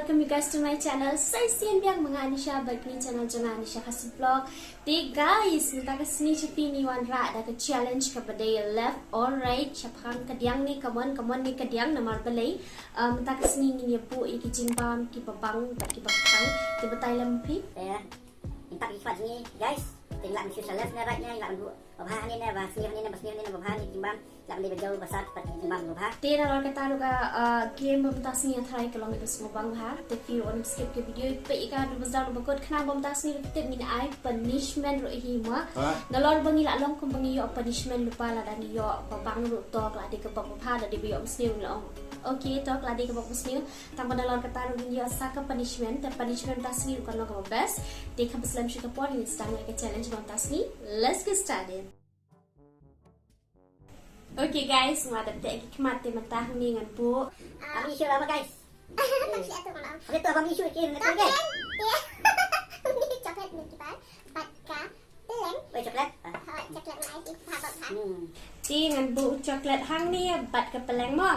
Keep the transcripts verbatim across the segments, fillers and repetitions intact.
Welcome you guys to my channel. Sa shisien biang ma nga Anisha bad kane ka channel jong nga, Anisha Khasi Vlog. Te guys, mynta ka sngi sha phi ngi wanrah da ka challenge kaba dei left or right, shaphang kadiang ne kamon, kamon ne kadiang, namar balei, ah, mynta ka sngi ngin ïa buh ïa ki jingbam kiba bang bad kiba kthang. Te batai lem phi. Te, mynta ki khmat jong ngi guys, te ngi lah ban shu sha left ne right ne, ngi lah ban buh babha hangne ne, ba sniew hangne ne, ba sniew hangne ne, babha hangne jingbam. Lah ban dei ba jew ba sat pat jingbam babha. Te nalor kata ruh ka, ah, game ba mynta sngi nga tharai ka long kaba sngewbang bha. Te phi ruh ym skip ka video, peit ïa ka haduh ba sdang ruh ba kut, khnang ba mynta sngi ruh tip ngin ai punishment ruh hi mo. Ha? Nalor ba ngi lah long kumba ngi ïoh punishment lypa, lada ngi ïoh ba bang ruh to ka lah dei ka bok babha, lada dei ba ïoh ba sniew ngi lah ong, okay, to ka lah dei ka bok ba sniew. Tang ba nalor kata ruh ngin ïoh sa ka punishment, te punishment mynta sngi ruh kan long kaba best. Te kaba slem shuh ka por ngin sdang ïa ka challenge ba mynta sngi. Let's get started. Okay guys, nga dep teh ki khmat, te mynta hangne ngan buh. Am issue lama guys. Siapa tu bang? Habis tu abang issue ke, ngan tu ke? Chocolate ni kita. Bad ka peleng. Wei chocolate. Ah. Ha, chocolate ni, ha, ha. Hmm. Te ngan buh chocolate hangne bad ka peleng mo.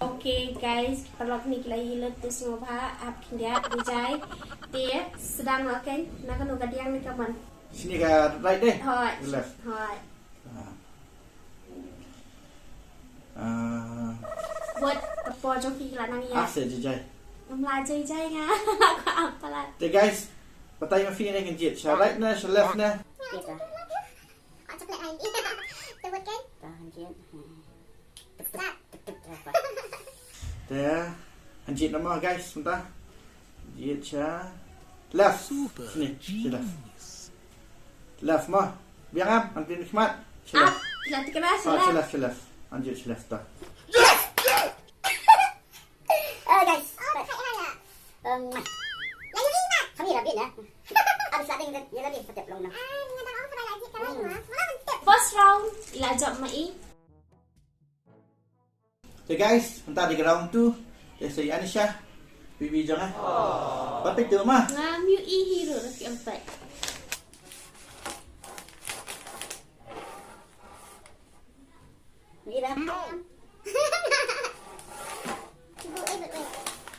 Okay guys, paralok, ni ki la ïa lut te sngewbha ap khyndiat, dei jai. Te sdang noh, okay, na kano, kadiang ne kamon? Shini ka right dei? Hooid. Left. Hooid. Ah. Ah. Wat ka por jong phi la nang ïa. Ah, sa jai jai. Ngam lah jai jai nga. Ka palat. Te guys, batai ma phi ne, kan jied sha right ne, sha left ne? Jied ah. Ah, chocolate ai. Te wat kan? Tahan jied. Start. Te, han jied namar guys, mynta. Jied sha left. Super. Sini, sha left. Genius. Left mo. Biang am, han pynkhmat. Sha left. Ah, sha left, sha left. Ah, sha left, sha left. Han jied sha left ta. Oh, guys. Oh, tak ada. Um, lagi lima. Kami rabbit ya. Abis lading dia lagi setiap long na. Ah, dengan orang kena lagi kalau lima. Malah bentuk. First round, ila jop mai. Okay guys, mynta dei ka round two. Te sa i Anisha, baby jong nga. Ba peit tu ma. Ngam ïohi hi ruh, ruh ki ong peit. Ni dah.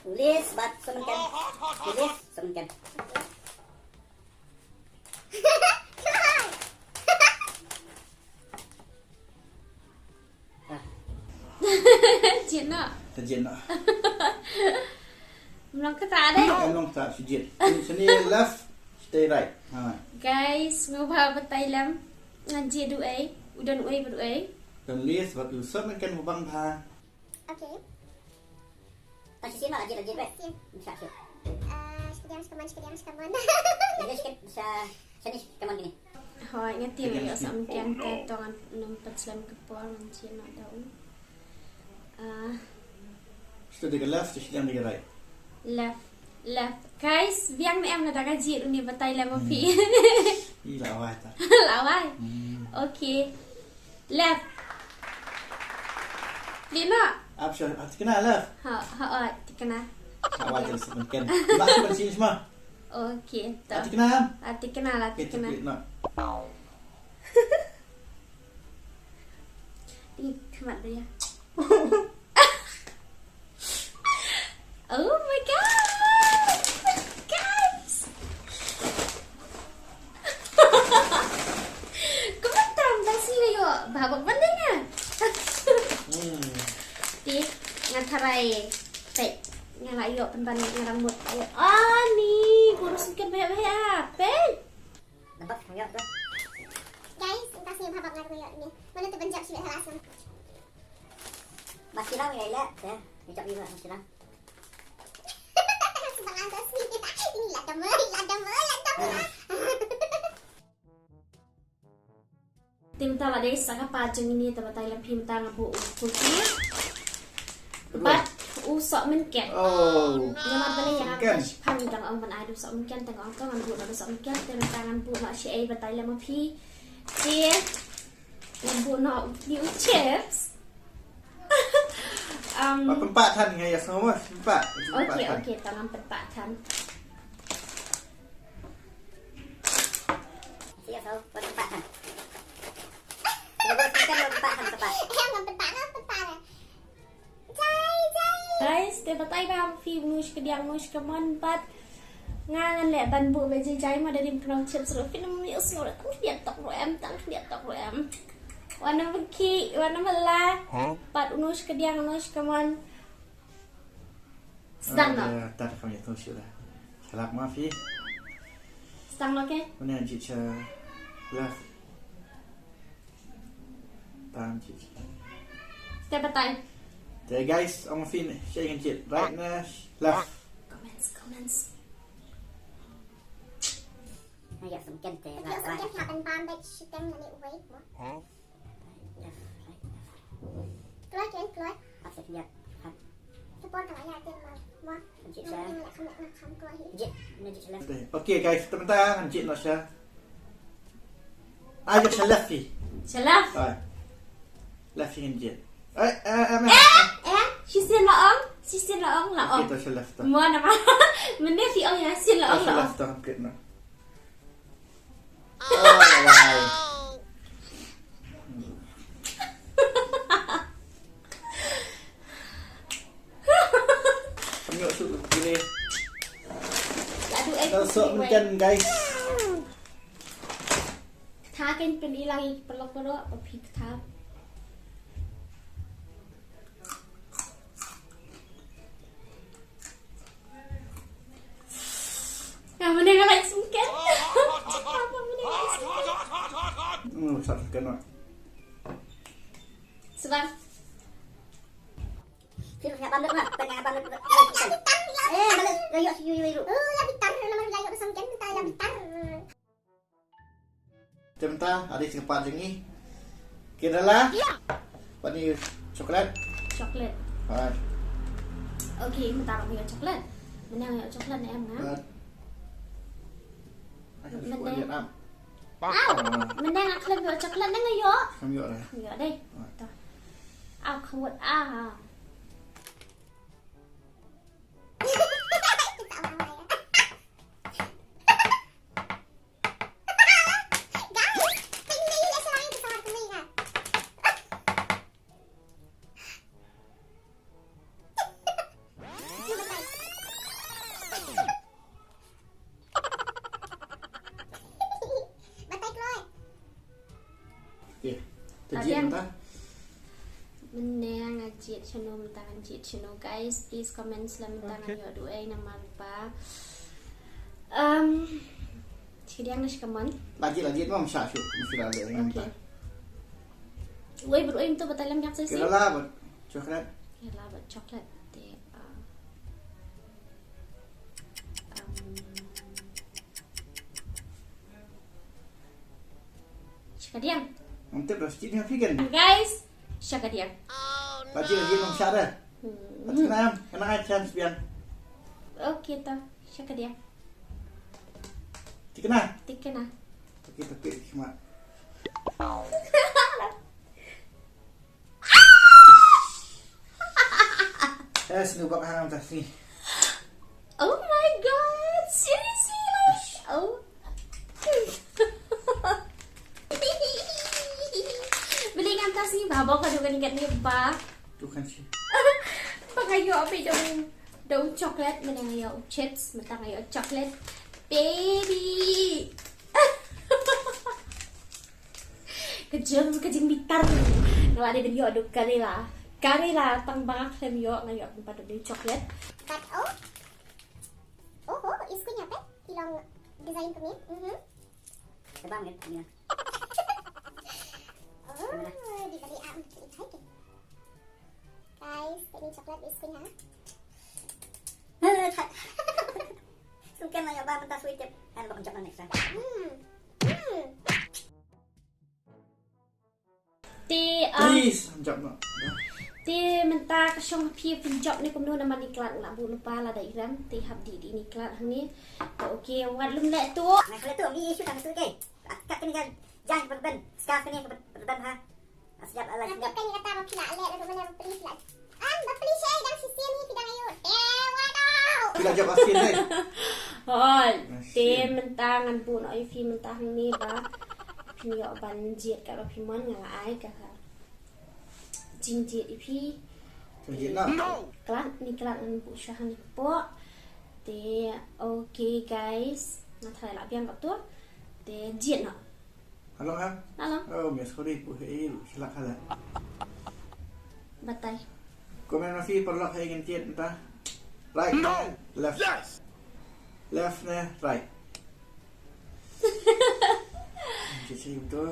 Tulis bad semenken. Tulis semenken. Jied noh. Te jied noh. Mlong kata dei. Mlong kata, shu jied. Sini left, stay right. Ha. Guys, sngewbha batai lem. Ngan jied uei, u don uei bad uei. Don list bad u sop mynken u bang bha. Okay. Tang shisien ma la jied, la jied bad. Shisien. Sha shu. Ah, shikadiang shikaman, shikadiang shikaman. Shikadiang shikad-, sha, shane shikaman kine. Hooid, nga tip ïoh sop mynken te to ngan nym pynslem ka por, ngan jied noh da u. Ah. Shito dei ka left, shito dei ka right. Left. Left. Guys, biang ne em lada nga jied une, batai lem ma phi. Hmm. Ih, la wai ta. La wai. Hmm. Okay. Left. Plie noh. Ap sha, ah, tikna left. Ha, ha, oh, tikna. Ha, wai ta semenken. Last one, sini semua. Okay, to. Ah, tikna. Ah, tikna lah, tikna. Plie noh. Ih, khmat dia. Oh my God! Guys! Kumta mynta sngi nga ïoh bha bok ban dei nga. Hmm. Te nga tharai. Peit, nga la ïoh pynban, nga la mut. Ani, kurus mynken bha bha. Peit. Nampak kau ïoh tu. Guys, mynta sngi bha bok nga ïoh ni. Mano tu ban jop shuh hala sum. Ba silang ïa ila, ya. Ïa jop ïa ba silang. Silang anda sini. Ini la dama, la dama, la dama. Te mynta la dei sa ka part jong ngi, te batai lem phi mynta nga buh u cookie. Bad u sop mynken. Oh. Namar balei ïa nga mynta shiphang dang ong ban ai da u sop mynken, te nga ong to ngan buh noh da u sop mynken, te mynta ngan buh noh shaei, batai lem ma phi. Te ngan buh noh u chips. Um, ba pynpah than, nga ïa sngew mo pynpah. Okay, okay, to ngam pynpah than. Ïa sngew ba pynpah than. Ïa ba pynpah than, ba pynpah than, ba pynpah. Guys, Te batai ba phi uno shi kadiang uno shi kamon bad nga ngan leh ban buh ba jai jai ma da rim khnong chips ruh phi nang ïoh sngew tang khyndiat tok ruh em, tang khyndiat tok ruh em. Wan na ba ki, wan na ba la. Bad uno shi kadiang uno shi kamon. Sdang noh. Tar kam ïa tu shu dah. Shalap ma phi. Sdang noh ke? Mane jied sha left. Tam jied. Step by time. Te guys, ong phi sha ïa jied. Right na left. Comments, comments. Ïa sngewken te. Ïa sngewken te ban ban bad shiteng na ni uwei mo. Kloi ken kloi. Hap sa pynjat. Hap. Support ka la ïa te ma. Ma. Jit sa. Jit, na jit sa left. Okay guys, teman ta kan jit no sha. Ayo sha left hi. Sha left. Ai. Left hi kan jit. Ai, ai, ai. Eh, eh, shisien la ong, shisien la ong, la ong. Okay, ta sha left ta. Mo na ma. Mene phi ong ïa shisien la ong, la ong. Sha left ta kan kit na. Kynnoh suk gini. Dah sok menten guys. Kata kan penilang i pelok pelok apa phi kata. Nga mane nga like sngewken. Apa mane nga like sngewken? Hmm, sat sngewken. Sebab. Sir, ya bandar mah, tengah bandar. Eh, bandar, ya, ya, ya, ya, ya. Oh, ya bitar, nama ya, ya, sngewken, minta ya bitar. Te mynta, ade sngewpat jong ngi. Ki da la? Pat ni chocolate? Chocolate. Pat. Okay, mynta nga ïoh chocolate. Mynta nga ïoh chocolate ne em nga? Pat. Mynta. Aw, mynta nga khlem ïoh chocolate ne nga ïoh? Khlem ïoh re. Khlem ïoh dei. To. Aw, khlem ïoh ah. Batai kloi. Okay. Te jied mynta. Mynne nga jied shano mynta, nga jied shano guys, please comment slam mynta, nga ïoh duh ei namar ba. Um, shi kadiang ne shi kamon. La jied, la jied mo, msha shu, msha la jied mynta. Okay. Wei bad wei mynta batai lem yak sesi. Kerala bad chocolate. Kerala bad chocolate. Te, uh, um, Shi kadiang. Ngam tip dah, shi kadiang. Guys, shi kadiang. Pajil lagi nong syara. Hmm. Pajil nam, kena ai chance biang. Okay to, shi kadiang. Tikna. Tikna. Okay, tapi cuma. Eh, sngewbha ha ngam ta sngi. Oh my God, seriously, like, oh. Beli ngam ta sngi ba, ba ka dukan kat ni ba. Tu kan si. Ba ka ïoh apa dong, dong chocolate, mana nga ïoh chips, mata nga ïoh chocolate. Baby. Ka jing, ka jingbitar. Nga la dei ban ïoh duh kari la. Kari la tang ba nga khlem ïoh, nga ïoh kumba duh chocolate. Kat oh. Oh, oh, iskunya pe. Ilong design kami. Mhm. Tebang ya, ya. Oh, di balik am. Guys, ini chocolate iskunya. Sungkem na ïoh ba mynta sweet tip. Kan ba kan jop na next time. Hmm. Hmm. Te, um, please, jop na. Te mynta ka shong phi pynjop ne kumno namar ni klat nga la buh lypa lada i rem te hap dih dih ni klat hangne. Te okay, wat lum leh tu. Ngai khleh tu, mi issue tang tu ke. Kat kani ka jang perben, scarf kani ka perben ha. Sngap ala sngap. Kan kata ba phi la leh, lalu mana ba pli phi la. Am ba pli shai dang shisien hi phi dang ayu. Eh, waduh. Phi la jop asin dei. Hoi. Te mynta ngan buh noh ïa phi mynta hangne ba phin ïoh ban jied kat ba phi mon, nga la ai ka jingjied ïa phi. Te jied noh. Khlad, ni khlad ngan buh sha hangne hapoh. Te, okay guys. Nga tharai la biang katto. Te jied noh. Halong ha? Halong. Oh, miss, sorry, buh hi, buh shlak hala. Batai. Comment ma phi paralok, hi ngin jied mynta. Right. No. Left. Yes. Left ne right. Jied sha ito.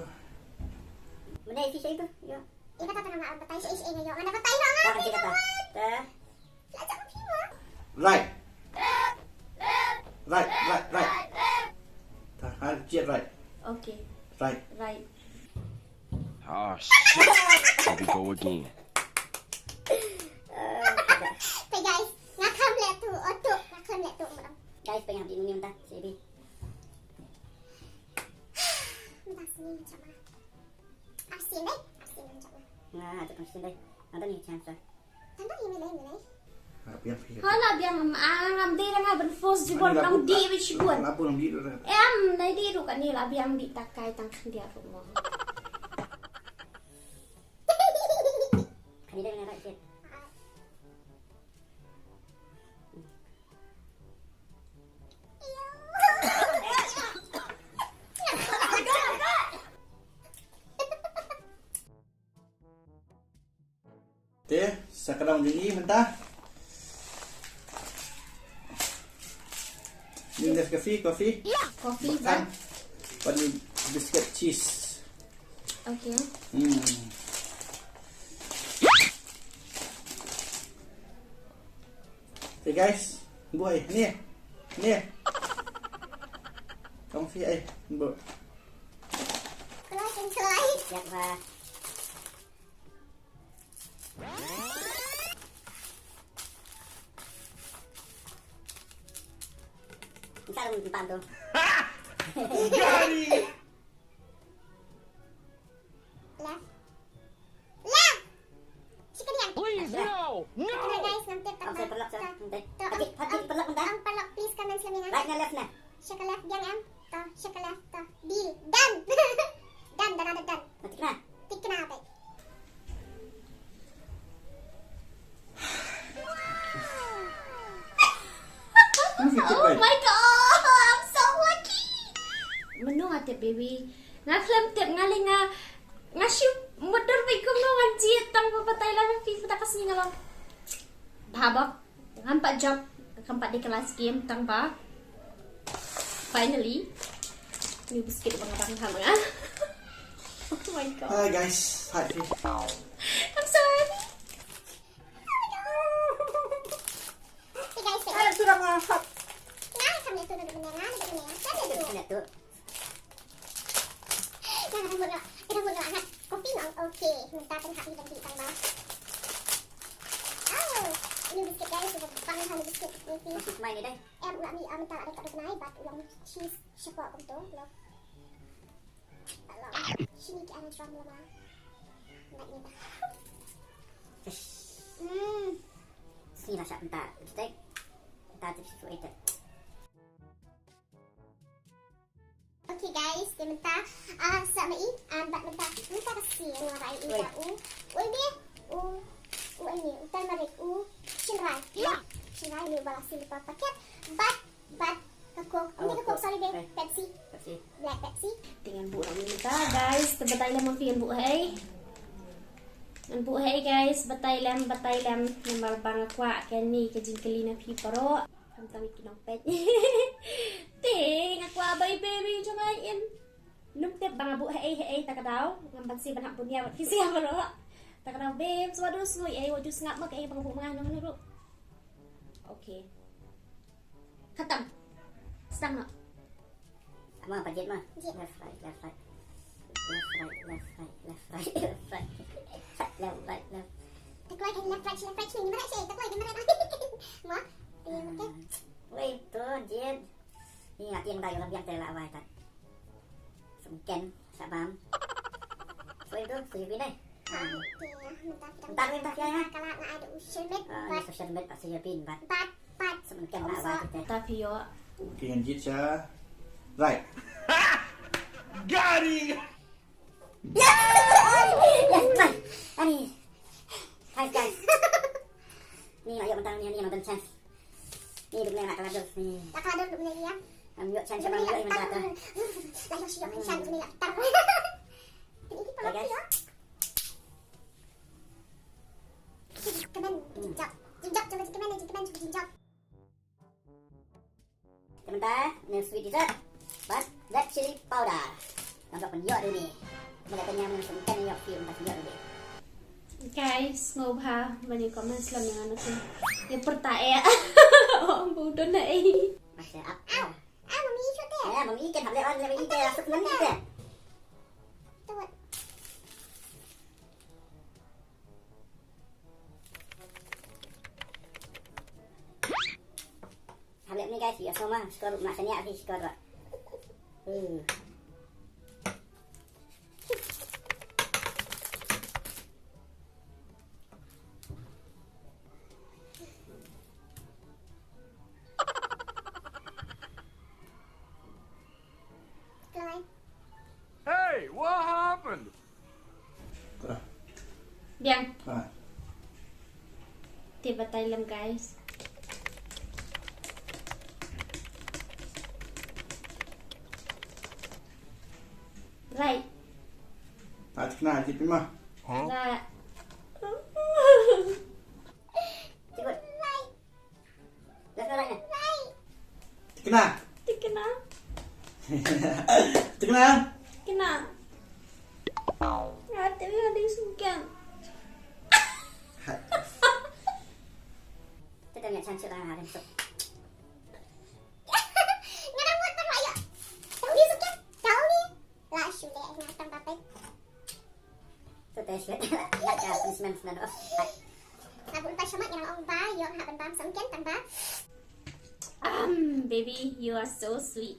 Mynne isi sha ito. Ïa. Ïa kata tang nga batai sha isi ïa nga ïoh. Nga batai noh nga. Kata kata. Te. Right. Right, right, right. Ta, ha, jied right. Okay. Right. Right. Ah, shit. Here we go again. Hey guys, nga khlem leh tu, oh tu, nga khlem leh tu. Guys, pynïap di ni mynta, sha ibi. Mynta sini, macam mana? Arsien dei, arsien macam mana? Nga, tu arsien dei. Nga tu ni chance. Tang da email, email. Hala biang, ah, ngam dei da nga ban force jubor nang dih bad shibun. Em, nai dih ruh kane la biang dih takai tang khyndiat ruh mo. Kane dei na right side. Te, sa ka daw jong i mynta. Ni Nescafe, coffee. Coffee, bad, bad ni biscuit cheese. Okay. Hmm. Hey guys, buh ai. Ni. Ni. Coffee ai. Buh. Kelai, kelai. Siap, Pak. Misal empat tu. Got it! Left. Left! Sikit dia. Please, no! No! Kita guys, nanti tak. Ang paralok, sir. Nanti. Pati, pati paralok, nanti. Ang paralok, please, comment sa kami na. Right na left na? Sha ka left biang em. To, sha ka left to. Deal. Done. Done, done, done, done. Tikna. Tikna beit. Oh my God, I'm so lucky. Mynno nga tip, baby? Nga khlem tip, nga leh nga, nga shu mutdur beit kumno ngan jied tang ba batai lang phi mynta ka sngi nga long. Bha bok. Ngam pat jop, ngam pat dei ka last game tang ba. Finally. New biscuit ba nga dang ha ma nga. Oh my God. Hi guys, hi. I'm sorry. Hey guys, hey. Ay, sudah nga hot. Nga, kami tu na dumi nga, na dumi nga. Kami tu. Kami tu. Nga dah mula, dah mula hangat. Kopi nong, okay. Mynta tang hap ïa ka tang ba. Oh, ini biscuit guys, ini bang ha ini biscuit. Ini. Masih main ni dai. Em, ulah mi, ah, mynta ada kat depan ai, bad u long cheese shapoh kumto, look. Alah. Sini ki ana drum lama. Ngat ni ba. Hmm. Sini lah siap mynta. Kita, kita tu sesuai tu. Okay guys, te mynta, ah, sa ma i, ah, bad mynta, mynta ka sien nga rai i ba u, u, u, u, ai ni, u turmeric, u shynrai. Shynrai ni u ba la seal lypa paket. Bad, bad ka Coke. Ym dei ka Coke, sorry dei. Pepsi. Pepsi. Black Pepsi. Te ngan buh ram mynta guys, te batai lem ma phi ngan buh hei. Ngan buh hei guys, batai lem, batai lem. Namar ba nga kwah kane ka jingkylli na phi baroh. Khamtam ïa ki nongpeit. Te nga kwah ba i baby jong nga in. Ym tip ba nga buh haei haei ta ka daw. Ngam banse ban hap bun ïa wat phi sia baroh. Ta ka daw babe, swa du snui ei, wat ju sngap ma kaei ba nga buh ma nga nong ruh. Okay. Khamtam. Sdang noh. Ama ba jied ma? Jied. Left, right, left, right. Left, right, left, right, left, right, left, right. Left, right, left. Te kloi kan left, right, left, right, sini, left, right, sini, te kloi kan left, right. Mo? Te, okay. Wei, to, jied. Ni nga tieng dai lam biang te la wai tat. Sengken, sa bam. Wei, to, sa jied dai. Mynta mynta phi ai ha? Ka la nga ai da u shelmet. Ah, bad sa shelmet bad sa ïa bin bad. Bad bad. Sa mynta la ba kita. Ta phi ïoh. Ki ngan jied sha. Right. Got him! Yes! Yes, man. Ani. Thanks, guys. Ngam ïoh chance, ngam ïoh i mynta ta. La ïoh shi ïoh shan jong ngi la tar. Pynïoh ki paralok ki ïoh. Kmen jingjop. Jingjop jong ka jingkmen, jingkmen jong ka jingjop. Te mynta ne sweet dessert bad red chili powder. Ngam ïoh pynïoh duni. Mela tanya men sumkan ïoh fi mynta pynïoh duni. Guys, sngewbha ban ïa comment slem ïa nga nangta. Ïa pyrta eh. Oh, ampun don na eh. Masih up. Ah, mami, ito te. Eh, mami, ikan hable on, mami, ikan asuk mami te. Tawat. Hable ni guys, ya sama, skor nak sanya sih skor. Hmm. Hey, what happened? Biang. Ah. Te batai lem, guys. Right. Ah, tikna, jit pima. Right. Tikna. Tikna. Tikna. Tikna. Nga te wi ding sungkian. Kita nggak cantik lah, ada masuk. Nga dang mut ban ïoh. Tahu ni sungkian. Tahu ni. La shu leh nga tam papai. To te shet. Ya ka punishment snan. Oh. Nga bun pa shamat nga ong ba ïoh ha ban bam sangken tang ba. Um, baby, you are so sweet.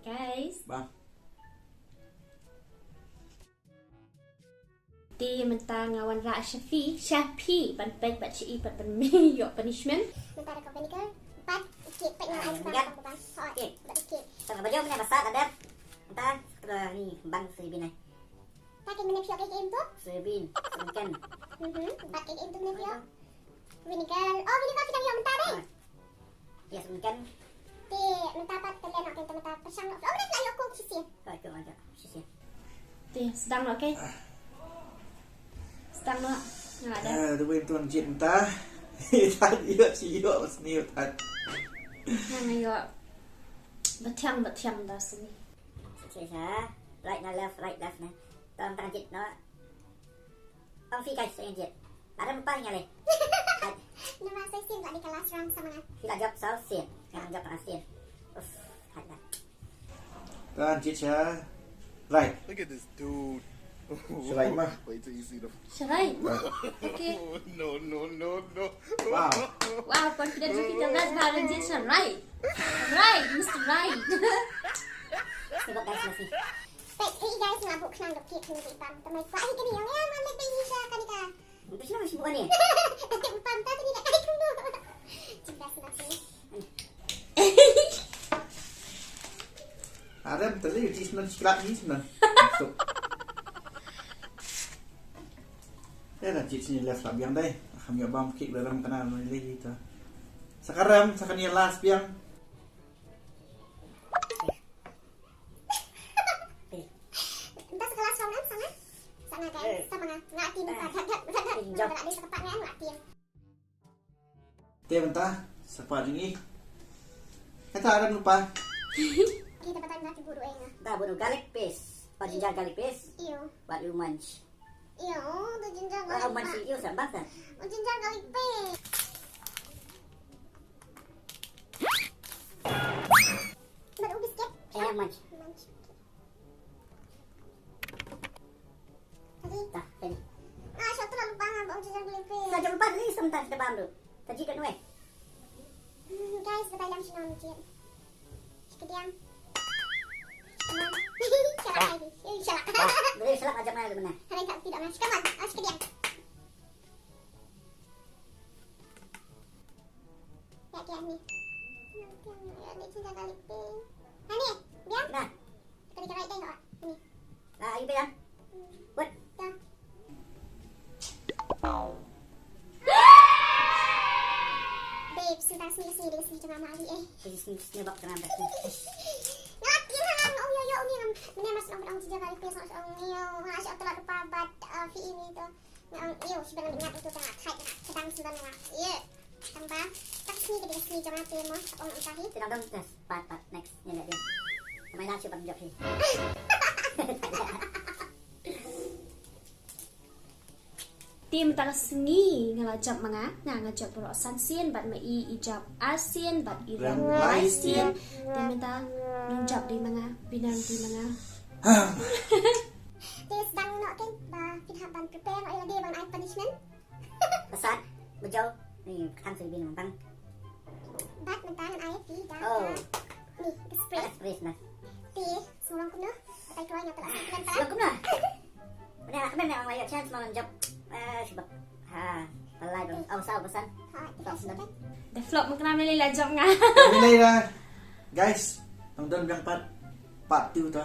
Guys. Ba. Te mynta nga wanrah sha phi, sha phi ban peit bad sha i pat ban ïoh punishment. Mynta da ka vinegar bad cake, peit nga ai mynta ka ban hot bad cake. Sa ka ba jong mynta ba sat da dep. Mynta ka ni bang soybean ai. Ta ka mynta phi ïoh ka im tu? Soybean, sangken. Mhm. Bad ka im tu mynta phi ïoh. Vinegar. Oh, vinegar kita ïoh mynta dei. Yes, mungkin. Te mynta pat te leh noh, te mynta pyrshang noh. Oh, mynta la ïoh kok shisien. Ïoh kok aja shisien. Te sdang noh, okay. Sdang noh. Nga la dep. Eh, tu wei tuan jit mynta. Tad ïoh shi ïoh sniew tad. Nga ïoh. Bathiang bathiang da sini. Shisha. Right na left, right left na. Tang tang jit noh. Ong phi guys, sa ïa jit. Lada mpa nga leh. Namar sa shisien la dei ka last round sa ma nga. Phi la jop saw sien. Nga jop tang sien. Uff, hot dah. Tang jit sha. Right. Look at this dude. Sharai ma. Wait till you see the Sharai. Okay. No, no, no, no. Wow. Wow, confident jong phi, tang ba la jit sha right. Right, Mister Right. Sebab guys masih. Peit, peit guys, nga buh khnang da kit khnang da bam. Tang ba kwah hi kane ïa nga, man leit beit hi sha kane ka. Mynta shu shu buh kane. Kata u bam ta kane da kai khnang. Jingda sna sini. Arem tali ji sna, scrap ji sna. Masuk. Ya da ji sini left la biang dai. Kham ïa bam kik da ram kana lei ta. Sa ka ram, sa kane last biang. Mynta sa ka last round em, sa nga? Sa nga guys, sa ma nga. Nga team, eh, rat, rat, rat, rat. Jop. Nga rat dei sa ka pat nga, nga team. Te mynta sa pat jong i. Kata ada lupa. Kita patah nga ti buru eh nga. Da buru garlic paste. Pat ginger garlic paste. Iyo. Pat u manch. Iyo, tu ginger garlic. Oh, manch iyo sa bang sa. Oh, ginger garlic paste. Bad u biscuit. Eh, manch. Manch. Tadi. Tah, tadi. Ah, satu lalu paham, bang, jangan boleh pe. Sa jam empat ni sebentar kita bam dulu. Tadi kat weh. Hmm, guys, betul yang sini, mungkin. Sekediang. Shalak lagi. Eh, shalak. Boleh shalak aja mana mana. Hari tak tidak mas. Come on, ah, sekediang. Ya, ya, ni. Ya, ni, cinta kali pink. Nah, ni, biar. Nah. Kita bicara itu kok. Ni. Lah, ayo bilang. Hmm. Buat. Dah. Babe, sebentar sini, sini, sini, sini, mama. Nga ong, "Ïew, shi bynrang ngat utu ka thait ka dang sendon nga." Ïe. Tang ba, tak sngi ka dei sngi jong nga te mo, ong ong ka hi. Te dang dang test, pat, pat, next, ngi leh dien. Mai la shu ban jop hi. Te mynta ka sngi nga la jop ma nga, nga nga jop baroh san sien, bad ma i i jop ar sien, bad i rem lai sien. Te mynta ngin jop dei ma nga, bynrang dei ma nga. Te sdang noh kein ba phin hap ban prepare noh ïa lade ban ai punishment. Ba sat, ba jew, ni kham sui bin bang. Bad mynta ngan ai phi da. Oh. Ni, ka spray. Ada spray sna. Te, sngewlong kumno? Batai kloi nga tela sngewlong kumno? Mane la kmen ne ong la ïoh chance ma ngan jop. Eh, shibak. Ha, palai dong. Aw, saw pasan. Ha, te ka sngewlong. Da flop ma kane, mane la jop nga. Mane la. Guys, tang don biang pat. Part two to.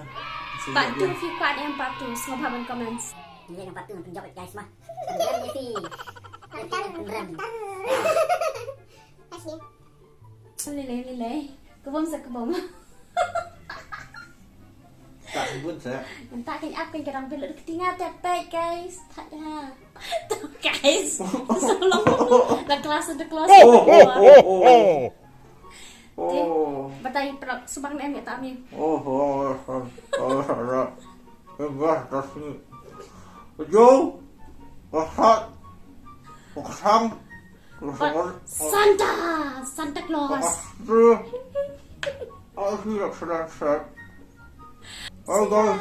Part two, phi kwah ne em part two, sngewbha ban comments. Ngi leh part two ngan pynjop guys ma. Ngan phi. Ngan phi. Lei lei lei lei. Ka bom sa ka bom. Tak bun sa. Ngan tak kan ap kan ka dang pynlut ka tinga tak tak guys. Tak ha. Guys. So long. The class of the class. Oh, oh, oh, oh. Te, oh. Batai prak subang ne em ïa ta mi. Oh, oh, oh, oh, oh, oh. Eh, bah, tas ni. Jo. Wahat. Waksang. Waksang. Santa, Santa Claus. Waksang. Oh, hi, waksang, waksang. Oh, guys.